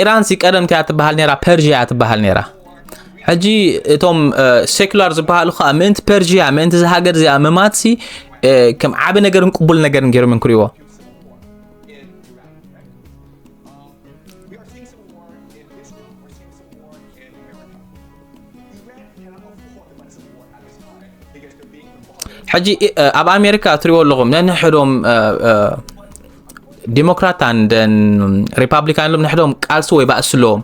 ኢራን ሲ ቀደም እንታይ ትበሃል ነራ? ፐርዥያ ትበሃል ነራ። ሕጂ እቶም ሴኩላር ዝበሃሉ ከዓ ምእንቲ ፐርዥያ ምእንቲ እዚ ሃገር እዚኣ ምማት ሲ ከም ዓቢ ነገርን ቅቡል ነገርን ገይሮም እዮም ክሪእዎ። ሕጂ ኣብ ኣሜሪካ እትሪእዎ ኣለኹም ነንሕዶም ዲሞክራት and ሪፓብሊካን ሎም ንሕዶም ቃልሲ ወይ ባእሲ ኣለዎም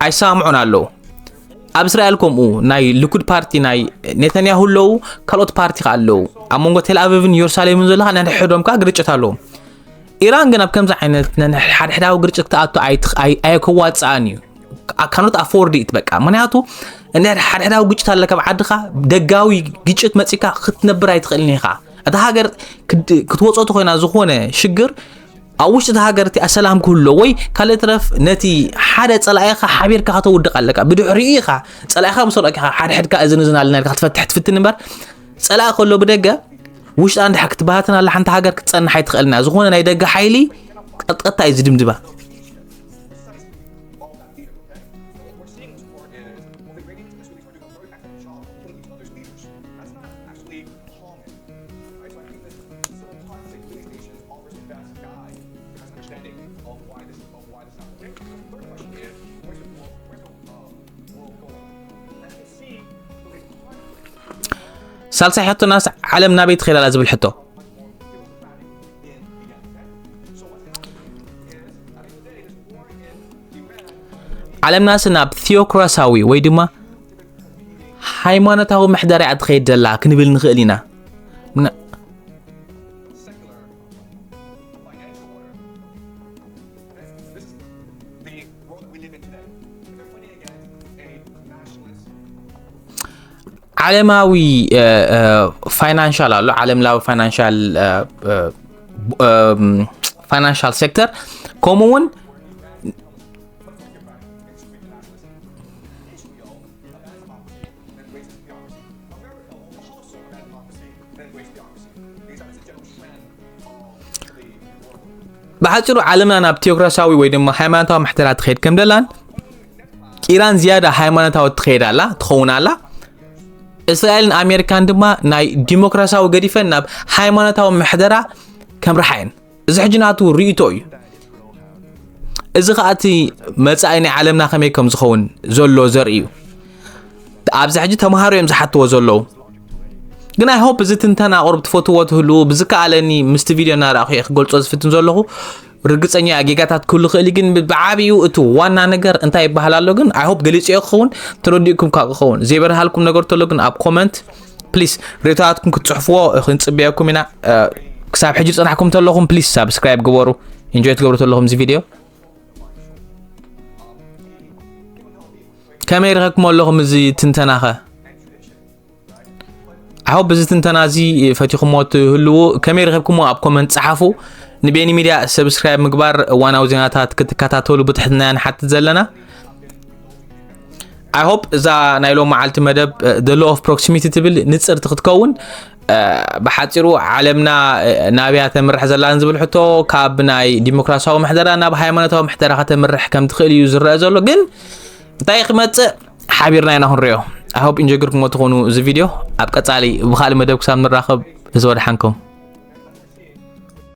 ኣይሰማምዑን ኣለዉ። ኣብ እስራኤል ከምኡ ናይ ልኩድ ፓርቲ ናይ ኔታንያሁ ኣለዉ። ካልኦት ፓርቲ ከዓ ኣለዉ። ኣብ መንጎ ቴል ኣቪቭን ኢየሩሳሌምን ዘሎ ከዓ ነንሕዶም ከዓ ግርጭት ኣለዎም። ኢራን ግን ኣብ ከምዚ ዓይነት ነንሕድሕዳዊ ግርጭት ክትኣቱ ኣይከዋፅኣን እዩ። ካኖት ኣፎርድ ኢት በቃ ምክንያቱ እንድሕር ሓድሕዳዊ ግጭት ኣለካ ኣብ ዓድኻ ደጋዊ ግጭት መፂካ ክትነብር ኣይትኽእልን ኢኻ። እታ ሃገር ክትወፆ ተኮይና ዝኾነ ሽግር ኣብ ውሽጢ እታ ሃገር እቲኣ ሰላም ክህሎ ወይ ካልእ ትረፍ ነቲ ሓደ ፀላኢኻ ሓቢርካ ከተውድቕ ኣለካ። ብድሕሪኡ ኢኻ ፀላኢኻ ምስ ወደቕካ ሓድሕድካ እዝን እዝን ኣለና ኢልካ ክትፈትሕ ትፍትን እምበር ፀላኢ ከሎ ብደገ ውሽጣ እንድሕር ክትበታተን ኣላ ሓንቲ ሃገር ክትፀንሕ ኣይትኽእልን እያ። ዝኾነ ናይ ደገ ሓይሊ ቀጥታ እዩ ዝድምድማ። ሳልሳይ ሕቶናስ ዓለም ናበይ ትኸይድ ኣላ ዝብል ሕቶ። ዓለምናስ ናብ ቲዮክራሲያዊ ወይ ድማ ሃይማኖታዊ ምሕደራ እያ ትኸይድ ዘላ ክንብል ንኽእል ኢና። ዓለማዊ ፋይናንሻል ኣሎ ዓለምላዊ ፋይናንሻል ፋይናንሻል ሴክተር ከምኡ እውን ብሓፂሩ ዓለምና ናብ ቴዎክራሲያዊ ወይ ድማ ሃይማኖታዊ ምሕደራ ትኸይድ ከም ደላን ኢራን ዝያዳ ሃይማኖታዊ ትኸይድ ኣላ ትኸውን ኣላ። እስራኤልን ኣሜሪካን ድማ ናይ ዲሞክራሲያዊ ገዲፈን ናብ ሃይማኖታዊ ምሕደራ ከምርሓ እየን። እዚ ሕጂ ናቱ ርእይቶ እዩ። እዚ ከዓ እቲ መጻኢ ናይ ዓለምና ከመይ ከም ዝኸውን ዘሎ ዘርኢ እዩ። ኣብዚ ሕጂ ተምሃሮ እዮም ዝሓትዎ ዘለዉ። ግን I hope እዚ ትንተና ቁሩብ ትፈትዎ ትህልዉ። ብዝከኣለኒ ምስቲ ቪድዮ እናረኣኹ እየ ክገልጾ ዝፍትን ዘለኹ። ርግጸኛ እየ ጌጋታት ክህሉ ይኽእል እዩ፣ ግን ብዓብዩ እቲ ዋና ነገር እንታይ ይበሃል ኣሎ ግን I hope ገሊጸዮ ክኸውን፣ ተረዲእኩም ካብ ክኸውን። ዘይበርሃልኩም ነገር ተሎ ግን ኣብ ኮመንት ፕሊስ ሬቶታትኩም ክትጽሕፍዎ ክንጽበየኩም ኢና። ክሳብ ሕጂ ዝጸናሕኩም ተለኹም ፕሊስ ሳብስክራይብ ግበሩ። ኢንጆይ ትገብሩ ተለኹም እዚ ቪድዮ። ከመይ ረኸብኩም ኣለኹም እዚ ትንተናኸ? ኣሆብ እዚ ትንተና እዚ ፈቲኹሞ ትህልዉ ከመይ ረኸብኩሞ ኣብ ኮመንት ጸሓፉ። ንቤኒ ሚድያ ሰብስክራይብ ምግባር እዋናዊ ዜናታት ክትከታተሉ ብትሕትና ንሓትት ዘለና። I hope እዛ ናይ ሎም መዓልቲ መደብ the law of proximity ትብል ንጽርቲ ክትከውን። ብሓጺሩ ዓለምና ናብያ ተምርሕ ዘላን ዝብል ሕቶ ካብ ናይ ዲሞክራሲያዊ ምሕደራ ናብ ሃይማኖታዊ ምሕደራ ከተምርሕ ከም ትኽእል እዩ ዝረአ ዘሎ። ግን እንታይ ክመጽእ ሓቢርና ኢና ክንሪኦ። I hope ኢንጆይ ገርኩሞ ትኾኑ እዚ ቪድዮ። ኣብ ቀጻሊ ብኻልእ መደብ ክሳብ ንራኸብ ህዝቢ ወድሓንኩም።